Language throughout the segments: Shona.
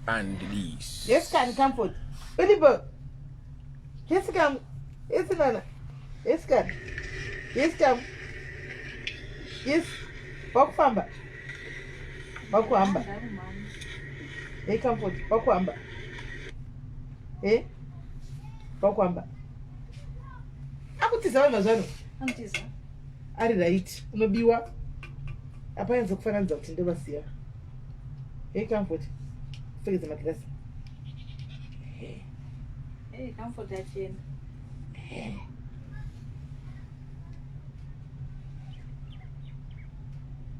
And this. Yes, can comfort. Ulibo. Yes, come. Yes, nana. Yes, can. Yes, come. Yes. Wakufamba. Wakuhamba. Hey, comfort. Wakuhamba. Hey. Wakuhamba. Akutiza vanhu mazvano. Anotiza. Ari right. Unobiwa. Apa yanza kufananidza kuti ndovasiya. Hey, comfort. Pfekedza magirasi. Hey, comfort achena.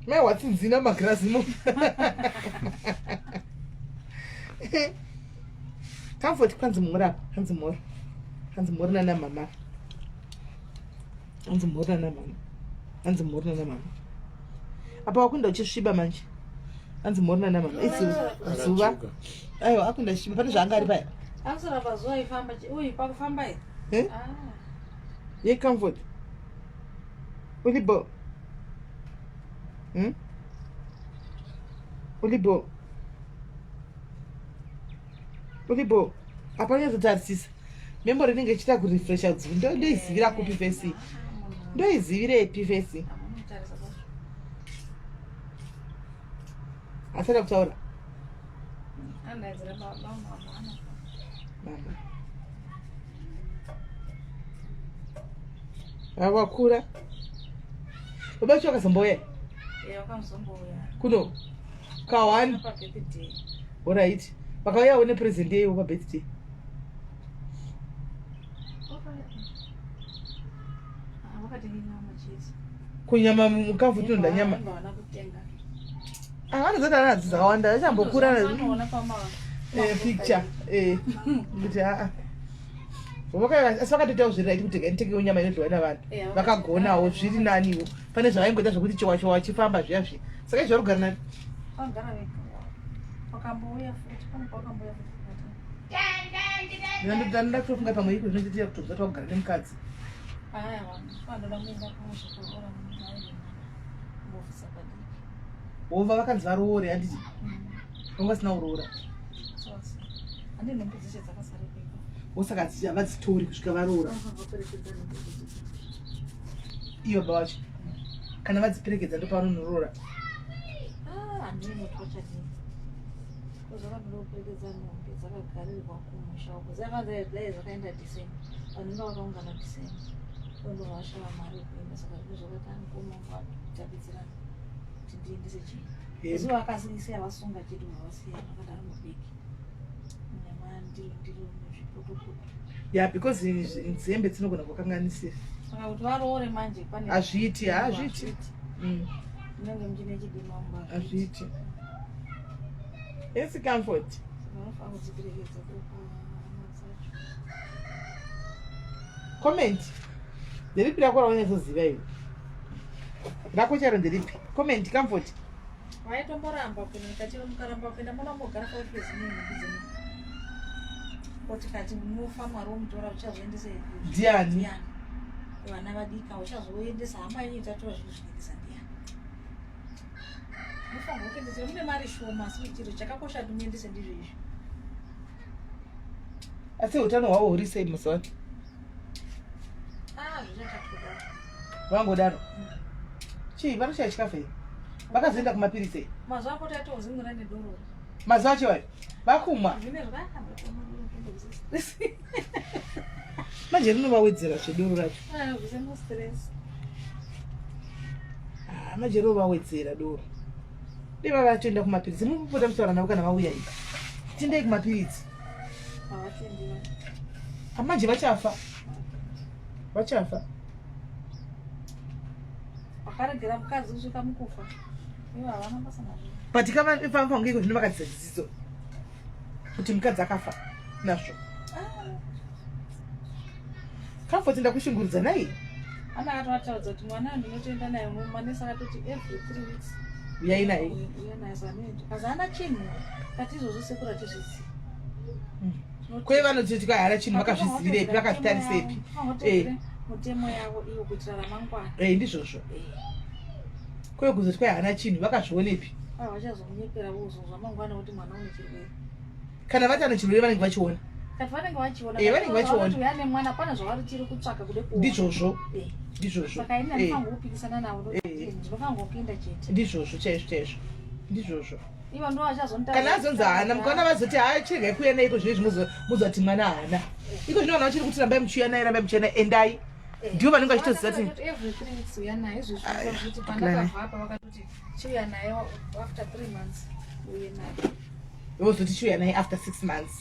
Mai watsinzina magirasi mo. Comfort kwanzi mhuri apa, kwanzi mhuri. Kwanzi mhuri nana mama. Hanzi mhuri nana mama. Hanzi mhuri nana mama. Apa wakunda uchisviba manje. Hanzi mhuri nana mama. Isi zuva. Aiwa akunda chisviba pane zvaanga ari paya. Akusara pazuva ifamba uyu pakufamba here? Eh? Ah. Ye comfort. Ulibo. Ulibo. Ulibo. Apa unyatsotarisisa. Memory inenge ichiita kurefresha dzu. Ndoizivira kupi fesi? Ndoizivirepi fesi? Asada kutaura. Mama. Wakura. Baba vacho vakazombouya? Kuno. Kawani. Alright. Vakauyawo nepresent yeiwo pabirthday. Kunyama mukafu tinoda nyama. Ah, vanozoti ana hadzi dzakawanda vachambokura picture kuti aa asi vakatoitawo zviri right kuti nditengewo nyama inodyiwa navanhu vakagonawo zviri naniwo pane zvavaingoita zvekuti chowa chowa chifamba zviya zviya saka izvi varikugara nani ndanoda kutofunga pamwe iko zvinotoita kutobva twakugara nemukadzi Hova vakanzi varoore handiti? Vanga vasina kuroora. Wosaka havadzitori kusvika varoora. Iyo baba vacho. Kana vadziperekedza ndopavanonoroora. Ah, zvakanoperekedza nhumbi dzakagarirwa kumusha uko dzakadai zvakaenda December vanhu vanga vakaungana December ndobva vashaya mari yekuenda saka zvinhu zvakatanga kuoma kuti ndiendese chii zuva akasiya vasunga chete vasiya vakadaro mubhegi nyama ndiro ndiro nezvipotopoto ya because nzembe dzinogona kukanganisira saka kuti varoore manje pane hazviiti hazviiti munenge muchine chidima mumba hazviiti esi comfort vanofanira kudziperekedza kuhama dzacho comment nderipi rako raunyasoziva iwe rako charo nderipi comment comfort Vaitomboramba kuenda ndikati mukaramba kuenda mona mogara paofisi nenhumbi dzenyu. Otikati munofa mwari womutora uchazoendesa ndiani? Ndiani? Vana vadika uchazoendesa hama yenyu ichatora zvinhu zvinoendesa ndiani? Munofanirwa kuendesa mune mari shoma asi chiro chakakosha kuti muendese ndizvo izvi. Asi utano hwavo huri sei mazuva ano? Ah, zvichakadaro. Vangodaro. Chii vanoshaya chikafu here? Vakazoenda kumapiritsi here? Mazuva apo tatozimura nedoro. Mazuva acho ayo vakumwa. Manje rinovawedzera zvedoro racho. Ah, stress. Ah, manje rinovawedzera doro. Dai vavatoenda kumapiritsi mupota muchitaura navo kana vauya ipa. Tindei kumapiritsi. Manje vachafa. Vachafa. Vakaregera mukadzi kusvika mukufa. Ivo havana basa nazvo. But kava kunge iko zvino vakadzidza dzidzidzo kuti mukadzi akafa nazvo. Ah. Comfort ndakushungurudza nai. Ana akatovachaudza kuti mwana ndinotoenda naye manesi akatoti every 3 weeks. Uyai naye. Uya naye zanoenda. Kazi haana chinhu. Kati izvozvo sekuru hatizvizivi. Kwe vanoti tikahara chinhu vakazvizivirepi vakazvitarisepi. Eh. Mutemo yavo iyo kuitira ramangwana. Eh ndizvozvo. Eh. Kwe kuzoti kwai haana chinhu vakazvionepi. Ah vachazomunyepera vozozwa mangwana kuti mwana une chirwere. Kana vati ane chirwere vanenge vachiona. Kati vanenge vachiona. Eh, vanenge vachiona. Vanoti uya nemwana pane zvavari tiri kutsvaka kude kuona. Ndizvozvo. Eh. Ndizvozvo. Saka ini Eh. handifanirwi kupikisana navo Eh. ndinofanirwa kuenda chete. Ndizvozvo chaizvo chaizvo. Ndizvozvo. Ivo ndo vachazonitaura. Kana azonzi haana, mukaona vazoti haa chiregai kuuya naye iko zvino izvi muzoti mwana haana. Iko zvino vana vachiri kuti rambai muchiuya naye, rambai muchiuya naye, endai. Eh. Ndivo vanenge vachitoziva kuti Vakatoti every 3 weeks uya naye izvezvi Ai, zvekuti decline. pandakabva apa vakatoti chiuya naye after 3 months uye naye. vozoti chiuya naye after 6 months.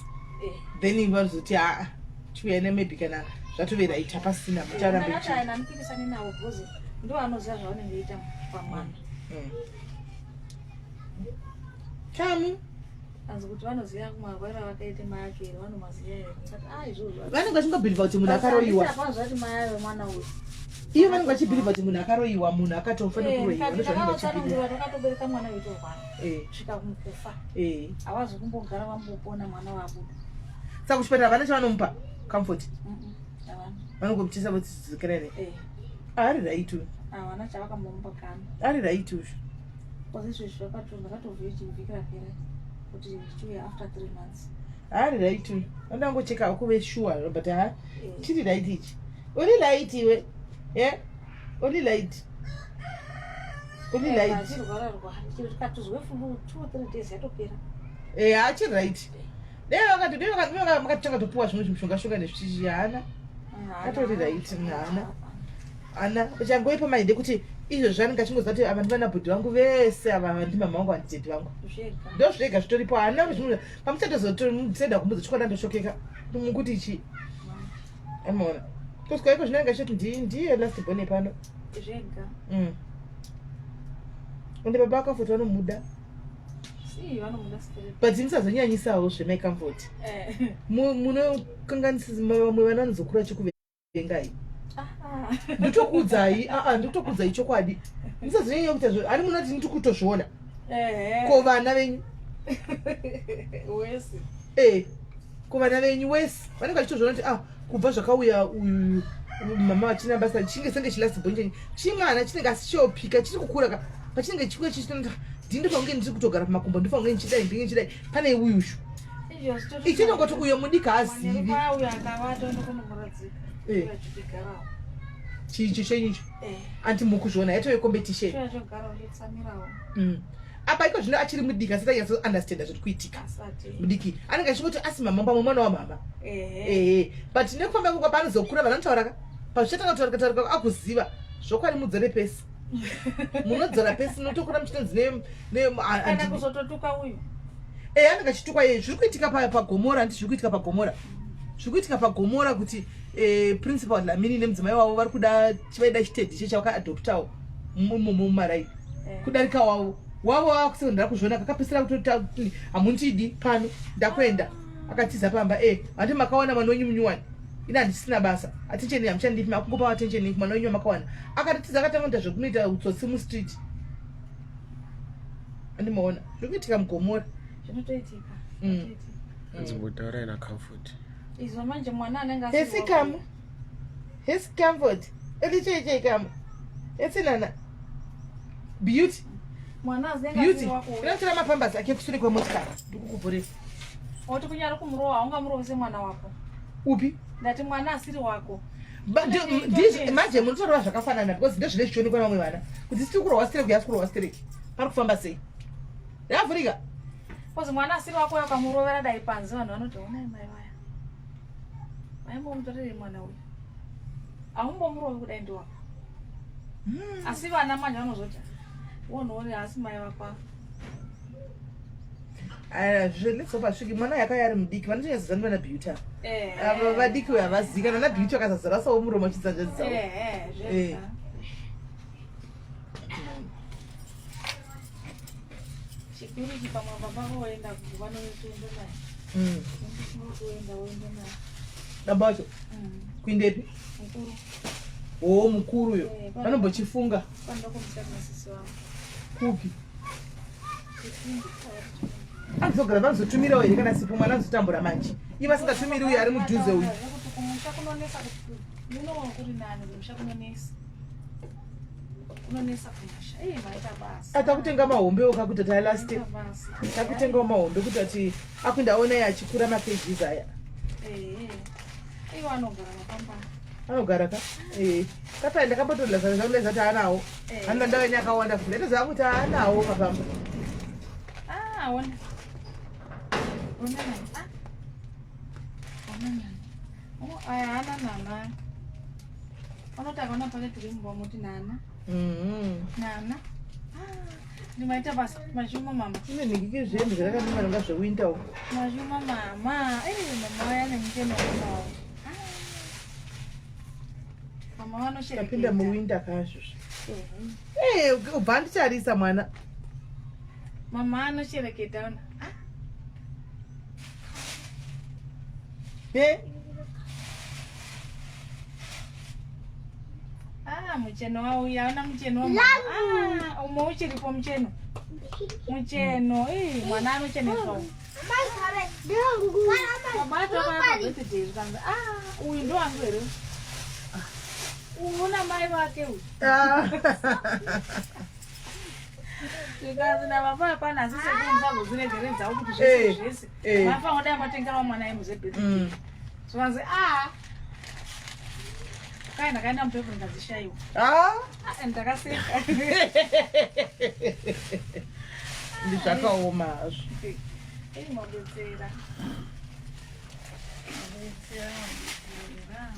Eh. Then vazoti haa chiuya naye maybe kana zvatove right hapasina mucharambe Ndakati muchiuya. haina ndipikisane navo because ndo vanoziva zvavanenge veita pamwana. Kamu. Anzi kuti vanoziva marwere avakaita mai acho here vanomaziva here. Ndikati ah izvozvo. Vanenge vachingobhilivha kuti munhu akaroyiwa. Hapana zvati mai ave mwana uyu. Ivo vanenge vachibhilivha kuti munhu akaroyiwa, munhu akatofa Eh, nekuroyiwa. ndikati Ndozvavanenge vachibhilivha. ndakavatsanangurira takatobereka mwana weitorwara Eh, kusvika mukufa. eh. Havazi kumbogara vambopona mwana wabuda. Saka kuchipatara havana chavanomupa comfort. Havana. Vanongomuchisa votsidzikira Eh, Ari right uyu. havana chavakamupa kana. Ari right uyu. Because izvezvi ndakatovhiki vhiki rapera kuti chiuya after 3 months. Ari right uyu. Vanoda kungocheka kuve sure but ha Eh. chiri right ichi. Uri right iwe. Eh? Uri right. Uri Eh, right. achirwara rwara chiro tikatozwe flu 2 3 days yatopera. Eh, achiri right. Dai vakati dai vakati dai makatanga topuwa zvimwe zvimishonga shonga nezvichichi haana. Atori right, haana. Ana changoipa mai ndekuti izvozvi anenge achingoziva kuti ava ndivana bhudhi vangu vese ava ndimama vangu handitete vangu. Zvega. Ndozvega zvitoripo haana zvimwe pamuchatozotisenda kumudza chokwadi andoshokeka mukuti ichi amaona. Kusvika iko zvino anenge achitoti ndiye last born pano. Zvega. Ende baba vakafoti vanomuda. Si vanomuda straight. But musazonyanyisawo zvemai comfort. Eh. Munokanganisa vamwe vana vanozokura chikuvengai. Ah. Nditokuudzai, aa nditokuudzai chokwadi. Musazonyanya kuita zvo, ani munoti ndiri kutozviona. Eh. Ko vana venyu? Wese. Eh, ko vana venyu wese vanenge vachitozviona kuti ah kubva zvakauya uyu mama vachina basa chinge senge chilast born chenyu chimwana chinenge asi chopika chiri kukura ka pachinenge chikuya chichitoti ndini ndofanira kunge ndiri kutogara pamakumbo ndofanira kunge ndichidai ndinge ndichidai pane uyushu ichinongoti uyo mudiki haazivi Uyo akavata unokonomuradzika. Eh. Achigarawo. chicho chenyucho Eh. anti mukuzviona yatove competition. Chiya chogara uchitsamirawo. Apa iko zvino achiri mudiki asati anyatso understanda zviri kuitika. Asati. Mudiki anenge achingoti asi mama pamwe mwana wamama. Eh. Ehe, but nekufamba kwako paanozokura vanhu vanotaura ka pazvichatanga kutaurika taurika akuziva zvokwadi mudzore pesi munodzora pesi munotokura muchitonzi Kana kuzototuka uyu. Eh, anenge achitukwa iye zviri kuitika pagomora handiti zviri kuitika pagomora zviri kuitika pagomora kuti principal Dlamini nemudzimai wavo vari kuda vaida chitedhi che chavakaadoptawo mumaraini Eh. kudarika wavo wavo vakusekondari kuzviona kakapesera kutoti hamundidi pano ndakuenda akatiza pamba e handi makawana mwana wenyu munyuwani ini handisina basa attention hamuchandipi makungopa attention mwana wenyu wamakawana akatitiza akatanga kuita zvekunoita utsotsi mustreet andimaona zviri kuitika mugomora. Zvinotoitika. Zvinotoitika. Nzimbotaura ina comfort. Izvo manje mwana anenge Hesi asiri kamu. Hesi comfort. Elicheichei kamu. Hesi nana. Beauty. Mwana azinenge Beauty. asiri wako. Inotora mapambasi ake kusure kwemotikari. Ndikukuvhurira. Woti kunyari kumurowa haungamurovi semwana wako. Upi? Ndati mwana asiri wako. Manje munotorova zvakafanana because ndozvine zvichionekwa nevamwe vana kuti sitiri kurohwa stereki uyo asi kurohwa stereki pari kufamba sei yavhurika. Because mwana asiri wako uyo ukamurovera dai panze vanhu vanoti onai mai vaya. Vaimbomutorerei mwana uyu. Haumbomurovi kudai ndiwako. Asi vana manje vanozoti wonoone asi mai vako ava. Zveletsopa sviki mwana yakauya ari mudiki vanotonyatsoziva ndivana Beauty ava. Eh. Ava vadiki uyo havazivi kana na Beauty akazazarasawo muromo achidzanzadzidzawo. Eh, Eh. zvega. Chikuru ichi pamwe baba voenda vanotoenda naye. Votoenda voenda naye. Baba wacho kuindepi? Mukuru. O mukuru uyo Eh, vanombochifunga. Panoda kumusiya kuna sisi vangu. Kupi anozogara vanozotumirawo here kana sipo mwana anozotambura manje iye vasingatumiri uyo ari mudhuze uyu. Zvekuti kumusha kunonesa kuti muno kuri nani kumusha kunonesa. Kunonesa kumusha. Atakutenga mahombe okakuti talasti takutengawo mahombe kuti ati akundaona achikura makgs aya. Anogara ka eh. Kapai ndakambotodla zana zvangu ndaizati haanawo. Anoda ndave neakawanda futi ndaitoziva kuti haanawo mapamba. Ah, ona. Ona nani? Ah. Ona nani? Oh, aya haana nana. Unoti akaona paketi remumba muti nana. Nana. Ah, ndimaita basa mashuma mama. Ine nhingiki zvembi zvakandimba nonga zvewinter uko. Mashuma mama. Eh, mama vaya nemucheno wavo. Ah. Mama vanoshereketa. Tapinda muwinter kazvo. Eh, ubva anditarisa mwana. Mama anoshereketa ona. Ah. Eh? Ah, mucheno wauya, ona mucheno wa mama. Ah, umwe uchiripo mucheno. Mucheno, eh, mwana anocheneswa. Baba acho akauya pabirthday zvikanzi, ah, uyu ndowangu here? Uyu una mai vake uyu. Ah. Zvikanzi nababa hapana asi sekuru musazodziregeredzawo kuti zvese Eh, zvese. eh. Mafanira dai matengerawo mwana yemuzebirthday. Zvikanzi, ah. Kai ndakaenda mupepo ndikadzishaiwa. Ah. Ah, ndakaseka. Ndizvakaoma hazvo. Ei, mabetsera. Mabetsera, mabetsera.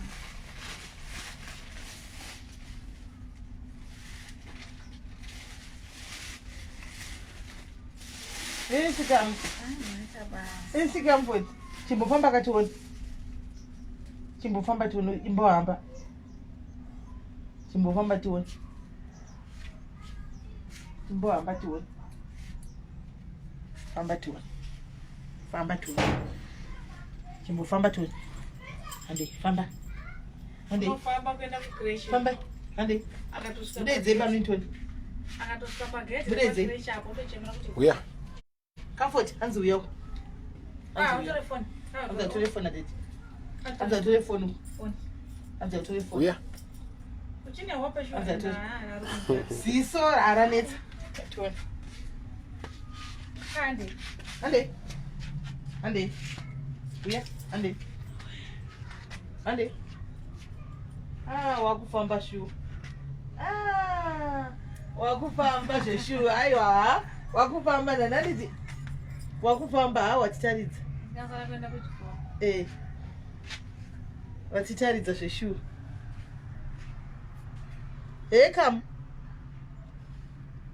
Isika. Ah, maita basa. Isika mfowethu. Chimbofamba katione. Chimbofamba tione imbohamba. Chimbofamba tione. Chimbohamba tione. Famba tione. Famba tione. Chimbofamba tione. Hande, famba. Hande. Unofamba kuenda kucreche. Famba. Hande. Akatosvika Mudedze pano tione. akatosvika pagedhi Mudedze. repacreche apo otochemera kuti Uya. Comfort, hanzi uya uko. ah, Hanzi uya. utore foni. Ah, Hanzi atore foni adede. Hanzi atore foni. Foni. Hanzi atore foni. Uya. Uchine hope shuwa. Hanzi atore. Ah, ari Ziso raranetsa. Tione. Hande. Hande. Hande. Uya, hande. Hande. Ah, wakufamba shuwa. Ah, wakufamba zveshuwa. Aiwa, wakufamba nananditi. Wakufamba ha watitaridza. Ndingasara kuenda kuchikoro. Eh. Watitaridza zveshuwa. Hey, come.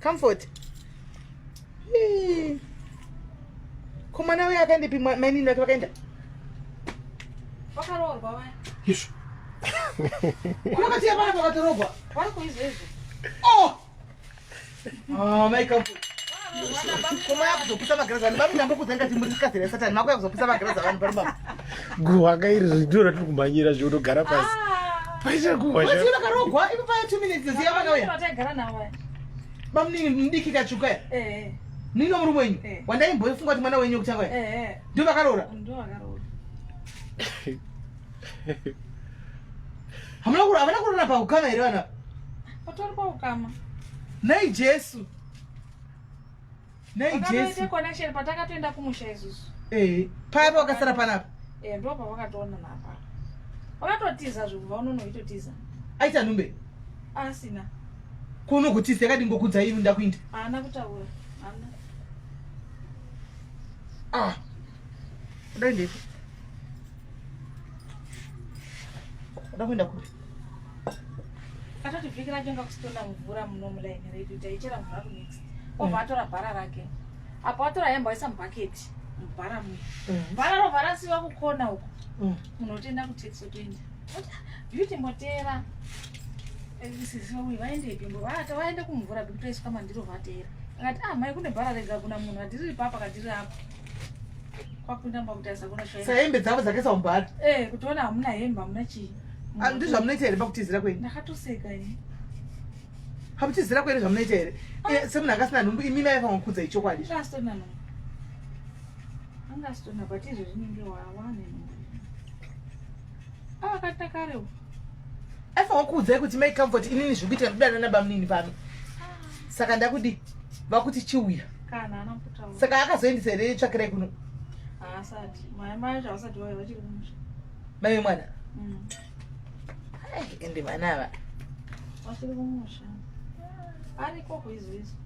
Comfort. Hii. Ko mwana uya akaendepi mainini vake vakaenda? Vakaroorwa vaya. Izvo. Kunakatiya vana vakatorogwa. Vari kuizvezvo. Oh! Ah, mai Comfort. Koma yakuzopisa magirazi vanhu bamwe ndambokudza ngati muri sikazera satani mako yakuzopisa magirazi avanhu pari baba. Guhwa kairi zvindiro ratiri kumhanyira zvinogara pasi. Paita guhwa Vati zva. vakarogwa ipo paya 2 minutes ziya vakauya. Vataigara navo vaya. Bamunini mudiki katsvuka ya. Eh, Nini wemurume wenyu? Eh. Wandaimbofunga kuti mwana wenyu wekutanga ya. eh, eh. Ndio vakaroora. Ndo vakaroorwa. Hamuna kuroora, havana kuroora paukama here vana? Patori paukama. Nhai Jesu. Nhai Vakatoite Jesu. connection patakatoenda kumusha isusu. Eh, paya pawakasara panapa. Eh, ndo pavakatoona napa. Vakatotiza zvekubva unono itotiza. Aita nhumbe. Asina. Kuno kutiza yakadi ngokudza ivi ndakuinda. Haana kutaura. Haana. Ah. Uda ndepi? Uda kuenda kupi? Atoti vhiki racho ngakusitona mvura muno mulaini redu taichera mvura kunext. Obva atora bhara rake. Apo atora hembe aisa mubhaketi. Mubhara muya. Bhara robva rasiwa kukona uko. Munhu otoenda kutaxi otoenda. Oti, "Ah, Beauty mbotera. Sisi uyu vaendepi mbo vata vaende kumvura bikutoiswa mandiro vateera. Akati ah mai kune bhara rega kuna munhu adhiriri papa kadhiri apo. Kwapinda mbakutarisa kuna shoya. Sahembe dzavo dzakaiswa mubhara. Eh kutiona hamuna hembe hamuna chii. Ah, Ndizvo zvamunoita here pakutizira kwenyu? Ndakatoseka ini. Pakutizira kwenyu zvamunoita here? Eh, Semunhu akasina nhumbu imi maifanira kukudza ichokwadi. Anga asitona nhumbu. Anga asitona but izvo zvinenge wawane nhumbu. Ah akati kare. Aifanira kukuudzai kuti mai Comfort inini zviri kuita ndidana nabamunini pano. Saka ndakudi vakuti chiuya. Kana ana kutaura. Saka akazoendesa here tsvakirai kuno? Haasati. Mai mai vacho havasati vauya vachiri kumusha. Mai vemwana? Ai, ende vana ava. Vachiri kumusha. Ariko kuizvizvi.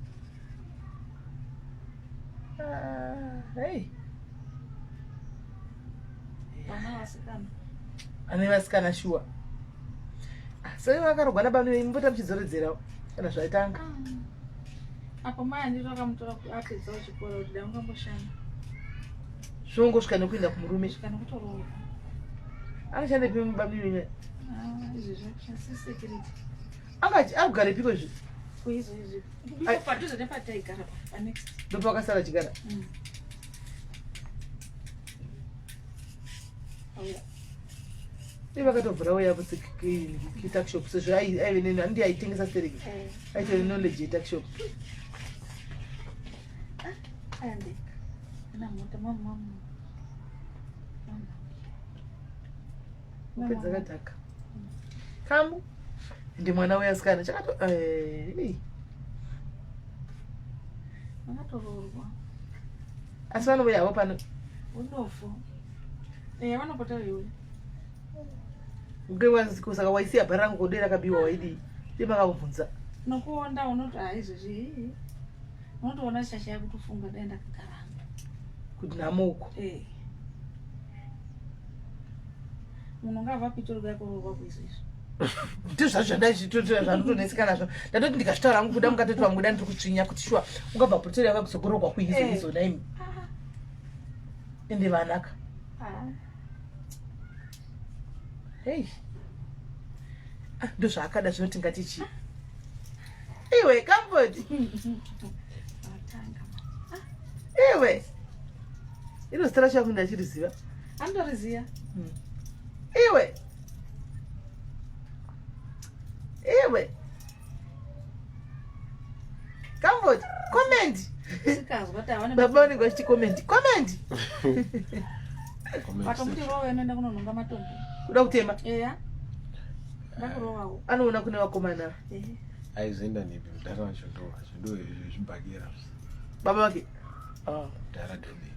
Ah, hey. Vana vasikana. Ane vasikana shuwa. Ah, so ivo vakarogwa nababa mbota muchidzoredzerawo kana zvaitanga. Ah. Apo mai andito akamutora apedzawo chikoro kuti dai ungamboshanda. Zvongosvika nekuenda kumurume. Svika nekutoroorwa. Anoshanda pi baba venyu? Ah, izvezvi akushanda security. Angati akugarepiko izvi? Kuizvezvi. Ai. Padhuze nepataigara pa next. Ndopakasara chigara. Auya. Dai vakatovhura uya kutuckshop sezvo aive neni andi aitengesa stereki. Aitove knowledge yetuckshop. Ande. Ana mota mama mama. Mama. Hope dzakadhaka. Kamu. Ndi mwana uya sikana chakato eh. Vakatoroorwa. Asi vanouya havo pano. Udofo. Eh, vanopota veiuya. Saka waisiya bhara rangu kodei rakabiwa waidii? Dai makabvunza. Nokuonda unoti ah izvezvi hii. Unotoona shasha yakutofunga dai ndakagara hangu. Kuti nhamo uko. Eh. Munhu ungabva Pitori kuya kuroorwa kuizvezvi. Ndizvo zvacho zvandotoneseka nazvo. Ndatoti ndikazvitaura hangu kuda mukatoti vamwe kuda ndiri kutsvinya kuti shuwa ungabva Pretoria uya kuzogororwa kuizo Eh. izo naimi. Ah. Ende vanaka. Ah. Hey. Ah, ndozvaakada zvino tingati chii? Iwe Comfort. Atanga. Iwe. Iro zita racho yakuenda achiriziva. Andoriziya. Iwe. Iwe. Comfort, comment. Sikazwa kuti havane Baba vanenge vachiti comment. Comment. Vakamuti rova inoenda kunonhonga matombo. Kuda kutema. Eya. Ndakurovawo. Anoona kune vakomana. Ehe. Aizoenda nepi mudhara wacho ndo wacho ndo zvibhakera. Baba vake. Ah. Mudhara Dube.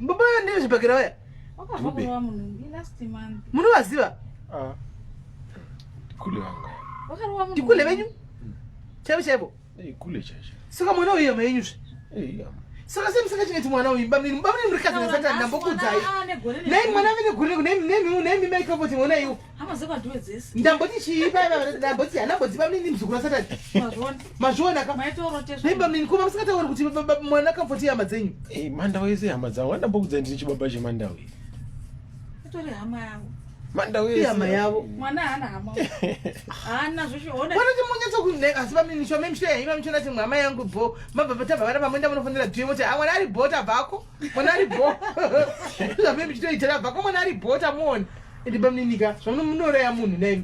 Baba ndiye zvibhakera vaya. Wakabva Dube. kurova munhu last month. Munovaziva? Ah. Kule wanga. Wakarova munhu. Ndikule venyu? Chaivo chaivo. Eh, kule chacho. Saka mwana uyu hama yenyuzve. Eh, hama. Saka sei musingachengeti mwana uyu? Bamnini, bamnini muri kazi nasatani ndambokuudzai. Nei mwana ave negore nei nei nei mimai comfort mwana iwo. Hama dzekwaDube dzese. Ndamboti chii paiva ndamboti handamboti bamnini muzukuru wasatani. Mazviona. Mazviona ka? Maitoroteswa. Nei bamnini kuma musingatauri kuti mwana comfort ihama dzenyu. Eh, mandau ese hama dzangu. Andambokuudzai ndini chibaba chemandau iyi. Itori hama yavo. Mandau ese. Ihama yavo. Mwana haana hama. Haana zveshe. Ona. Vanoti munyatso kune asi bamnini shoma mishita yaimba michona kuti hama yangu bho. Mabva patabva vana pamoenda munofonera dhuye moti ah mwana ari bho tabvako. Mwana ari bho. Zvamene muchitoita tabvako mwana ari bho tamuona. Ende bamnini ka zvamunomunouraya munhu nemi.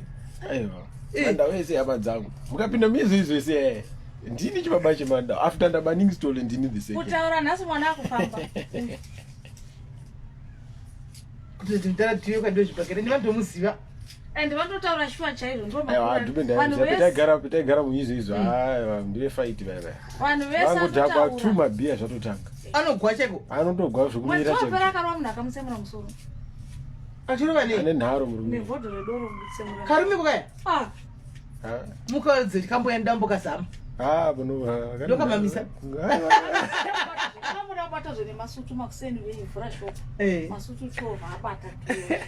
Aiwa. Eh. Mandau ese hama dzangu. Mukapinda mizo izvo ese eh. Ndini chibaba chemandau. After ndabaning stole ndini the second. Kutaura nhasi mwana akufamba. Kutoti mudhara dhuye kwandiwe zvibhakera ndi vanhu vomuziva. And vanototaura shuwa chaizvo ndo Aiwa, Dube vanhu ndaiziva. vese Taigara taigara muizo izvo. Aiwa, ndive fight vaya vaya. vanhu vese Vangodhakwa anotaura. two mabhiya zvatotanga. Anogwa chaiko. Anotogwa Mwedzi zvekumira wapera chaiko. akarova munhu akamusemura musoro. Achirova nei? Ane nharo murume. Nebhodho redoro kutsemura. Karume kokaya. Ah, Ah. Mukadzi kamboya ndambo kazama. Ah, muno. Ndokamamisa. Vanomuda kubata zve nemasutu makuseni veivhura shop. Eh. Masutu chovha abata.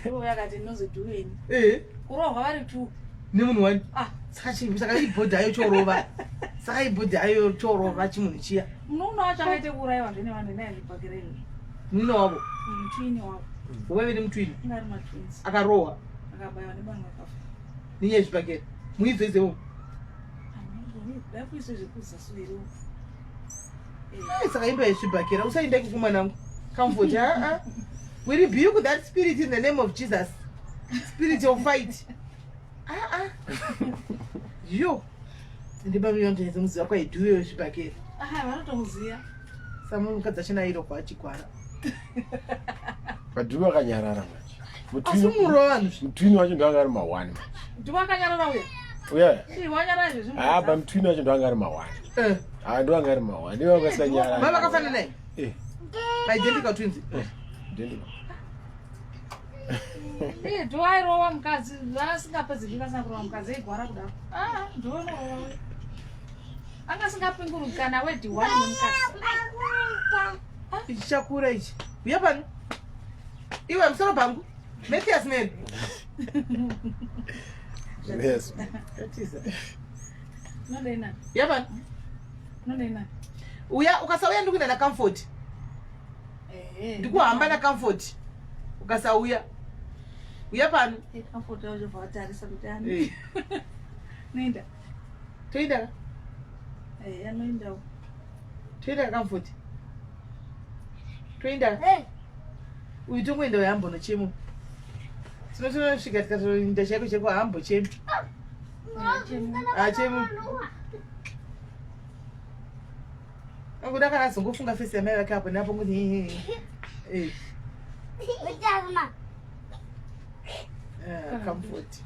Ndivo yakati inonzi dhuweni. Eh. Kurohwa vari two. Nemunhu wani. Ah, Saka chii saka ibhodhi ayo chorova. Saka ibhodhi ayo chorova chimunhu chiya. munoona wacho akaite kuurayiwa zvene vanhu naye zvibhakera izvozvo. Munin'ina wavo. Mutwini wavo. Waive nemutwini. Inga ari matwins. Akarohwa Akabayiwa nebanga akafa. nenyaya yezvibhakera. Muidzo izewo. Dai kuiswe zvekuzasi here. Ai, saka imba yezvibhakera usaenda ikoko mwanangu. Comfort. Ah ah. We rebuke that spirit in the name of Jesus. Spirit of fight. Ah ah. Yo. Ndibamira mtenzi muziva kwaidhuyo yezvibhakera. Ah, vanotomuziya. Samwe mukadzi achina airogwa achigwara. Padube akanyarara manje. Asi murova vanhu zve. Mutwini wacho ndo anga ari mahwani manje. Ndiwo akanyarara uya. Uya. Wanyara izvezvi. Ah, pamutwini wacho ndoanga ari mawani. Eh. Ah, ndoanga ari mawani. Iwe wakasanyara. Baba vakafanana naye? Eh. Identical twins. Eh. Identical. Iye ndoairova mukadzi asingapedzi vhiki asina kurova mukadzi aigwara kudaro. Ah, ndonorova. Anga asingapingurwi kana wedi one nemukadzi. Ichi chakura ichi. Uya pano. Iwe musoro pangu. Mathias man. Yes. Yatiza. Nodena. Uya pano. Nodena. Uya ukasauya ndikuenda na Comfort. Eh. Ndikuhamba na Comfort. Ukasauya. Uya pano. Eh, Comfort wacho vatarisa kuti ani. Eh. Noenda. Toenda ka? Eh, anoenda. Toenda ka Comfort. Toenda ka? Uyu tongoenda uyu hambonochemo. Tinotonosvika tikatoinda chaiko chaiko hambochemi. Achemi. Angoda kana azongofunga fesi yamai vake apo neapo ngoti eh. Eh, Comfort.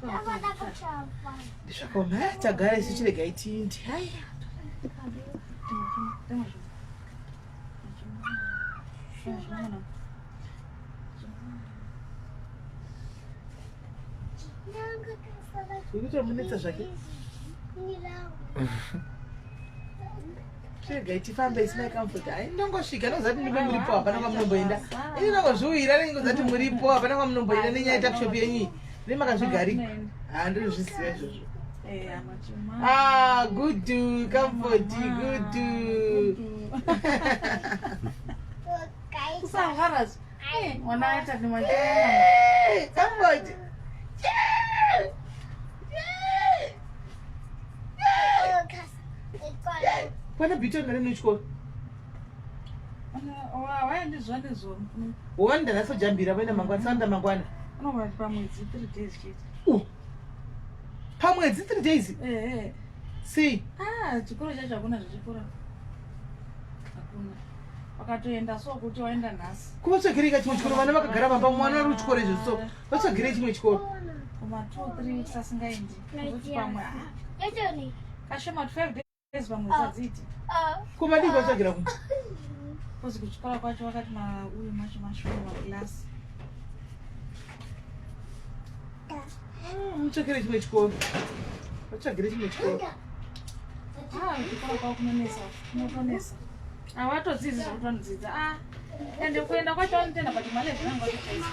Ndizvakaoma. Ah, Tagara isu chiregai tiinde. Hai. Uri kutomunetsa zvake. Chiregai tifambe isu mai Comfort. Hai ndongosvika ndozati ndime muripo hapana kwamunomboenda. Ini ndongozviuyira ndingozati muripo hapana kwamunomboenda nenyaya yetuckshop yenyu iyi. Ndine makazvigarika. Ah, ndinozviziva izvozvo. Eh, amachuma. Ah, good Comfort, good. Kusahara. Eh, mwana aita ni machuma. Hey, Comfort. Pana Beauty ngane nechikoro. Waendi zuva nezuva. Wanda nasojambira vaenda mangwana, sanda mangwana. Unogona kuti pamwedzi 3 days chete. Pamwedzi 3 days. Eh, eh. Sei? Ah, chikoro chacho hakuna zvechikoro. Hakuna. Wakatoenda so kuti waenda nhasi. Kuvatsvagirei chimwe chikoro vana vakagara pamba mwana ari kuchikoro izvo so vatsvagirei chimwe chikoro. Kuma 2 3 weeks asingaendi. Kuti pamwe ah, kashoma 5 days pamwedzi adziiti. Kumadii kuvatsvagira kumwe. Kozi kuchikoro kwacho wakati ma uyu macho mashoma maclass. Mutsvagire chimwe chikoro. Vatsvagire chimwe chikoro. Ah, kuchikoro kwavo kunonetsa. Kunotonetsa. Havatodzidzi zvekuti vanodzidza. Ah, ende kuenda kwacho vanotenda but mari zvinenge vatochaisa.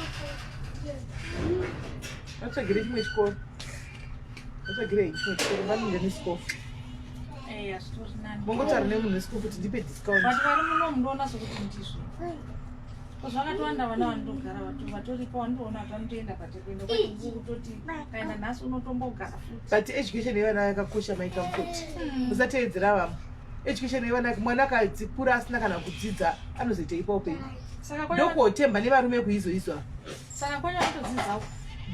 Vatsvagire chimwe chikoro. Vatsvagirei chimwe chikoro vanoenda nesikofu. Eh, hazvitori nani. Mongotaura nemunhu nesikofu kuti ndipe discount. But vari muno mundoona sokuti ndizvo. Zvakatowanda vana vanotogara vatoripo vandoona kuti vanotoenda but kuenda kwacho kutoti kaenda nhasi unotombogara futi. But education yevana yakakosha mai Comfort. Musateedzera vamwe. Education yevana mwana akadzikura asina kana kudzidza anozoitei paupenyu. Saka kwanya Ndokuotemba nevarume kuizoizwa. saka kwanya vanotodzidzawo.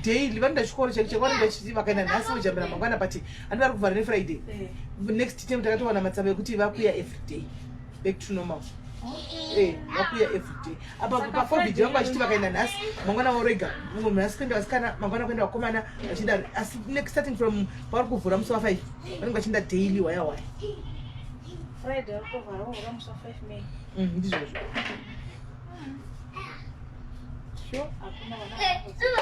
Daily vanoenda chikoro chaiko chaiko vanoenda chiti vakaenda nhasi vojambira mangwana but handi vari kuvhara nefriday. Eh. Next time takatowana matsamba ekuti vakuya everyday. Back to normal. Eh, vakuya everyday. Apa Saka pacovid Friday vanga vachiti vakaenda nhasi mangwana vorega mumwe nhasi kuenda vasikana mangwana kuenda vakomana vachienda asi next starting from pavari kuvhura musi wa5 vanenge vachienda daily waya waya. Friday vari kutovhara vovhura musi wa 5 May. Ndizvozvo. Sure. Hakuna vana vanotodzidza.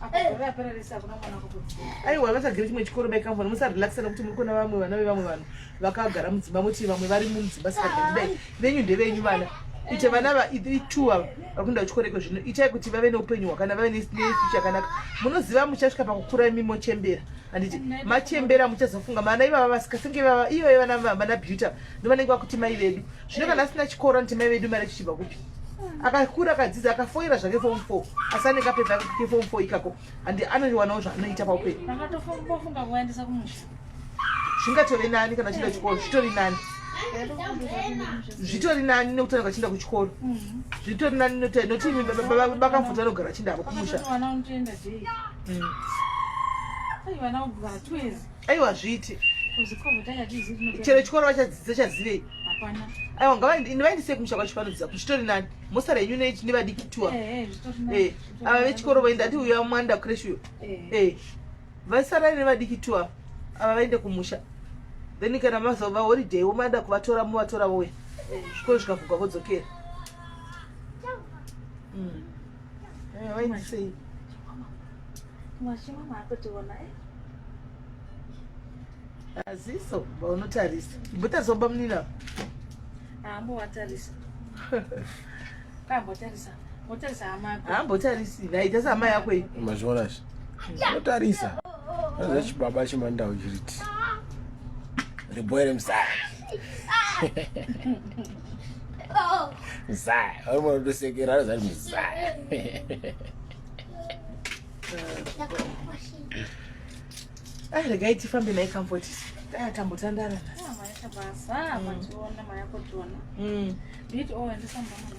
Apa gore rapera rese hakuna mwana akakudzidza. Aiwa vatsvagire chimwe chikoro mai Comfort musarelaxa nekuti muri kuona vamwe vana vevamwe vanhu vakagara mudzimba muti vamwe vari mudzimba saka ndidai venyu ndevenyu vana ite vana va itu ava vari kuenda kuchikoro iko zvino itai kuti vave neupenyu hwakanaka vave nefuture yakanaka munoziva muchasvika pakukura imi mochembera handiti machembera muchazofunga vana ivava vasikasenge vava ivo vana vana beauty ndovanenge vakuti mai vedu zvino kana asina chikoro anoti mai vedu mari yacho ichibva kupi akakura akadzidza akafoira zvake form 4 asi anenge apepa keform 4 ikako handi anowanawo zvaanoita paupenyu Ndakatofunga kuvaendesa kumusha. zvingatove nani kana achienda kuchikoro zvitori nani zvitori nani nekuti anenge achienda kuchikoro zvitori nani nekuti imi bakamfuta vanogara achienda havo kumusha Vakatoti vana vanotoenda day. Ai vana kugara 2 years. Aiwa zviiti Kuzi COVID achatizivi tinopera. Chero chikoro vachadzidza chazivei. Hapana. Aiwa ngavaendesei kumusha kwacho vanodzidza kuchitori nani mosara henyu nevadiki tuwa. Eh, eh, zvitori nani. Eh, ava vechikoro voenda ati uyo amwanda creche uyo. Eh. Eh, vasarai nevadiki tuwa. Ava vaende kumusha. Then kana mazova holiday womada kuvatora muvatora vouya. Zvikoro zvikavhugwa vodzokera. Eh, vaindisei. Mashima maakutiona eh? Aziso vaunotarisa. Imbotarisa bamunina. Haambovatarisa. Ambotarisa. Motarisa hama yako. Haambotarisi. Nhai tarisa hama yako iyi. Mazviona izvi? Unotarisa. Anoziva chibaba chemandau chiriti. Riboy remuzaya. Muzaya. Vari munotosekera anoziva kuti muzaya. Ah, regai tifambe naye Comfort. Ah, tambotandara nhasi. Ah, maita basa, mationa, mayakotiona. Nditi oh, endesa mwana.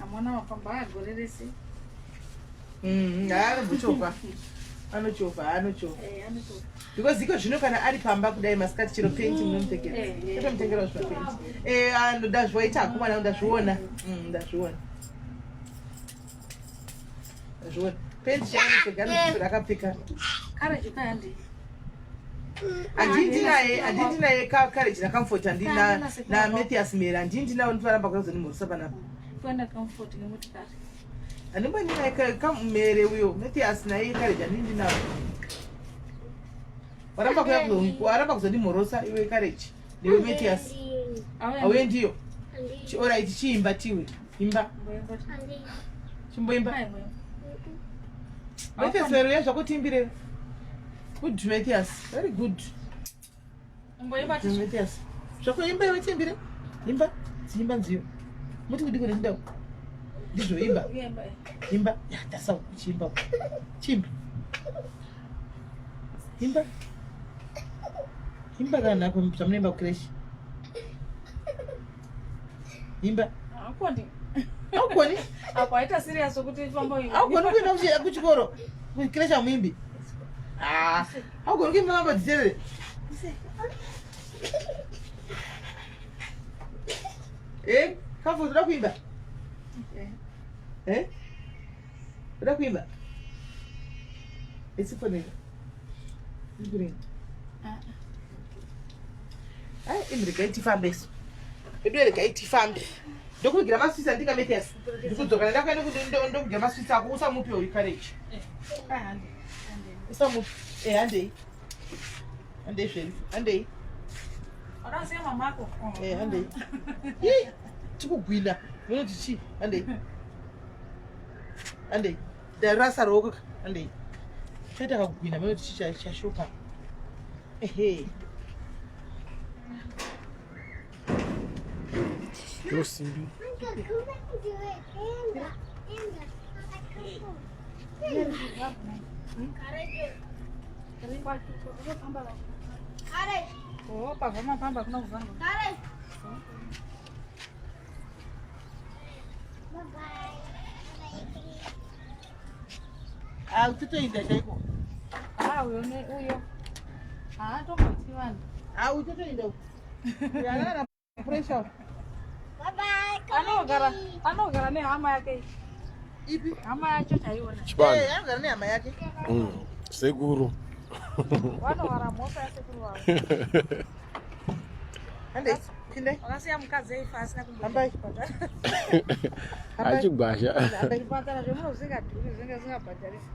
Amwana wafamba gore rese. Anombochova. Anochovha, anochovha. Eh, anochovha. Because iko zvino kana ari pamba kudai masikati chero penti munomupfekera. Eh, eh. Totomutengerawo zvimapenti. Eh, ndazviwaita akomana ndazviona. Ndazviona. Ndazviona. Penti chaanopfeka anopfeka akapfeka. Courage kandi. Handindi naye, handindi naye Courage na Comfort handindi na na Mathias Mera handindi nawo ndinoramba kuzonimhoresa panapa. Kuenda Comfort ngemotikari. Handimboni naye Mere uyo Mathias naye Courage handindi nawo. Waramba kuya waramba kuzondimhorosa iwe Courage newe Mathias. Auye ndiyo. Alright, chiimba tiwe. Imba. Chimboimba. Mathias Mera uya zvakotiimbire. Good Mathias. Very good. Mboimba Good Mathias. Zvakoimba iwe tiimbire. Imba. Imba nziyo. Muti kudiko nechindau. Ndizvo imba. Imba. Ya, tasa chiimba. Chiimba. Imba. Imba kana nako zvamunoimba kucreche. Imba. Akoni. Haugoni? Apo aita serious kuti famba uyu. Haugoni kuimba kuchikoro? Kucreche hamuimbi? Ah, haugoni kuimba mambo dziterere. Eh, Kafu unoda kuimba? Eh? Unoda kuimba? Isifonera. Ikuringa. Ai, imi regai tifambe isu. Vedu regai tifambe. Ndokuvigira maswitsi andinga Mathias. Ndikudzoka ndakuenda ndokuvigira maswitsi ako usamupe uyu Courage. Usamupe. Eh, handei. Handei zvedu. Handei. Wakasiya mamako. Eh, handei. Ii, tikugwina. Munoti chii? Handei. Handei. Ndarasa ruoko ka. Handei. Chaita kakugwina munoti chii chashupa. Ehe. Yosimbi. Oh, pavha mapamba kuna kuvharwa. Ah, utotoinda chaiko. Ah, uyo ne uyo. Ah, tomboti vanhu. Ah, utotoinda. Yana pressure. Anogara, anogara nehama yake. Ipi? Hama yacho chaiona. Chibanda. Eh, anogara nehama yake. Sekuru. Vanogara mhosva yasekuru vavo. Handei. Pindai. Vakasiya mukadzi eifa asina Hambai. kumbochipatara. Achigwasha. Zvipatara zvemuno zvisingadhuri zvinenge zvisingabhadharisi.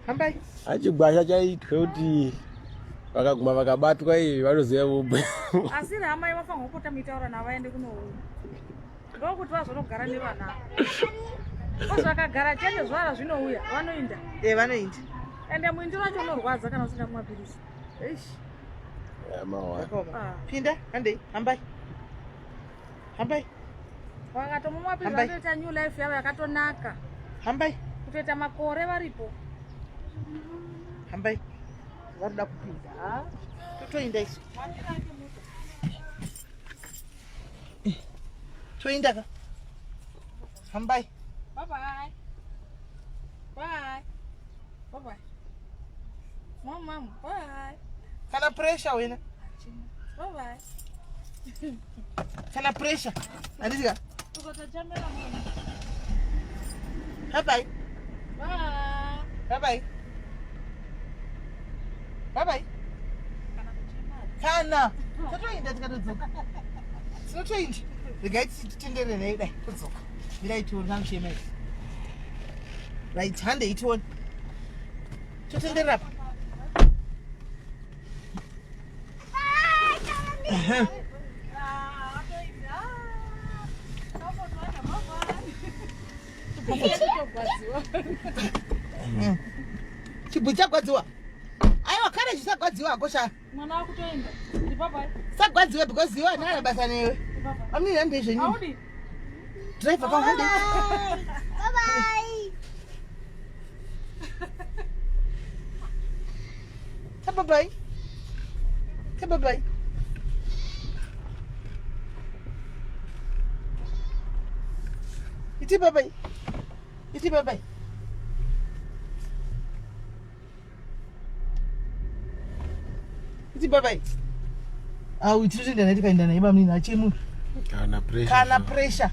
Hambai. Achigwasha chaitwe kuti vakaguma vakabatwa iyi vanoziva vobwe. Asi hama yevafanirwa kupota muitaura navo vaende kunoona. Ndokuti vazonogara nevana. Kozi vakagara chete zuva razvinouya vanoinda. Eh, vanoinda. Ende muindi wacho unorwadza kana usina kumwa pirisi. Eish. Mawa. Zvakaoma. Ah. Pinda, handei. Hambai. Hambai. Vakatomwa mapirisi Hambai. vanotoita new life yavo yakatonaka. Hambai. Kutoita makore varipo. Hambai. Varikuda kupinda. Ah. Totoinda isu. Toinda ka. Hambai. Bye bye. Bye. Bye bye. Mom, mom, bye. Kana pressure wena. Bye bye. Kana pressure. Handiti ka. Ukatojamela mwana. Bye bye. Bye bye. Bye bye. Kana totoinda tikatodzoka. Tinotoinda. Regai titendererei dai todzoka. Mirai tione kamuchema iri. Right, handei tione. Totenderera pa. Chibhuti chagwadziwa. Aiwa kare chisagwadziwa hako sha. Mwana wakutoenda. Ndibaba. Sagwadziwe because iwe anana basa newe. Amini hande zvenyu. Audi. Driver kwa hande. Bye bye. Bye bye. Bye bye. Iti bye bye. Iti bye bye. Iti bye bye. Au tinotoenda naye tikaenda naye bamnini achemu Kana pressure. kana pressure.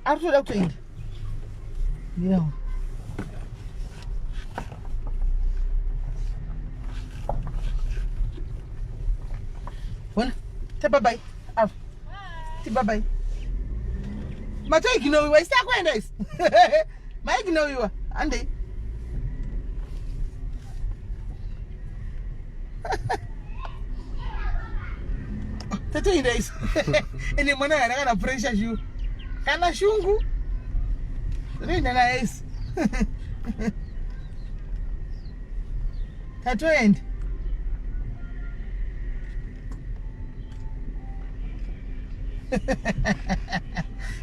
Ari kutoda kutoenda. Mirawo. Bona. Te bye bye. Ava. Ti bye bye. Matoiginowiwa isi takuenda isi. Maiginowiwa. Handei. Tatoenda isi. Ende mwana haana kana pressure shu. Kana shungu. Tatoenda naye isi. Tatoenda.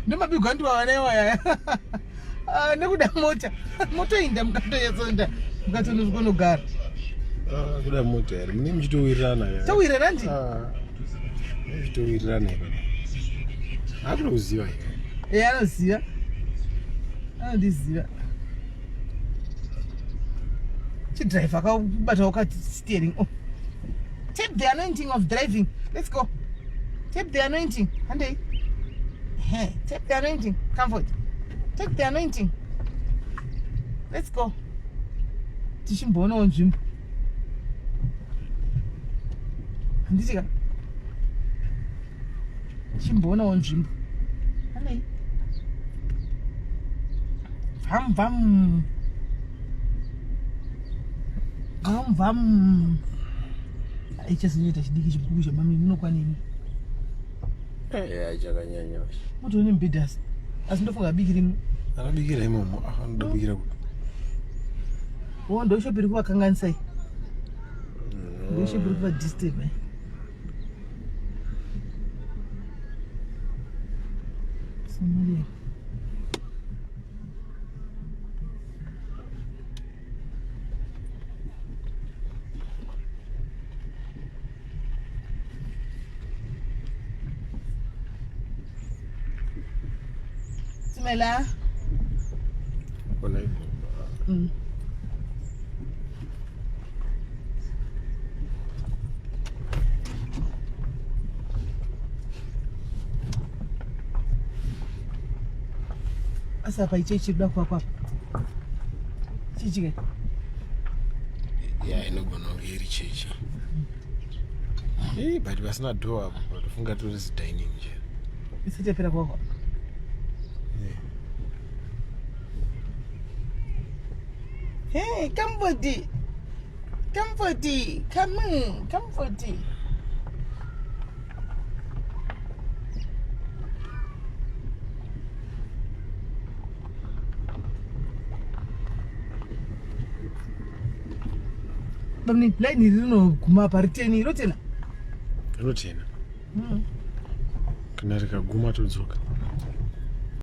Ndomabigwa ndiwawanewa yaya. Ah, nekuda mota. Motoinda mukatoyatsoenda mukatonosvikonogara. Ah, kuda mota here. Mune muchitowirirana here. Towirirana ndi? Ah. Mune muchitowirirana here. Hakuda kuziva here. Eh, anoziva. Anondiziva. Chidriver akabata wakati steering. Oh. Tap the anointing of driving. Let's go. Tap the anointing. Handei. Hey, tap the anointing. Comfort. Take the anointing. Let's go. Tichimboonawo nzvimbo. Handiti ka? Tichimboonawo nzvimbo. Handei. Vam vam. Vam vam. Ichazonyota chidiki chigugu chamami munokwanini. Eh, chakanyanya. Mutoone mubhedha asi. Asi ndofunga abikirimo. Anobikira imomo. Ah, anobikira kupi? Oh, ndoshopi iri kuvakanganisai. Ndoshopi iri kuvadisturb. eh. Somalia. Simela. Kona ipo. Asi apa ichechi kuda kuvakwa apa. Chechi kai. Ya, inogona kunge iri chechi. Eh, but pasina door apo, patofunga tori dining nje. Isati yapera kuvakwa. Hey, Comforty. Comforty, come on, Comforty. Bamni, line iri rinoguma apa riteni rotena. Rinotena. Kana rikaguma todzoka.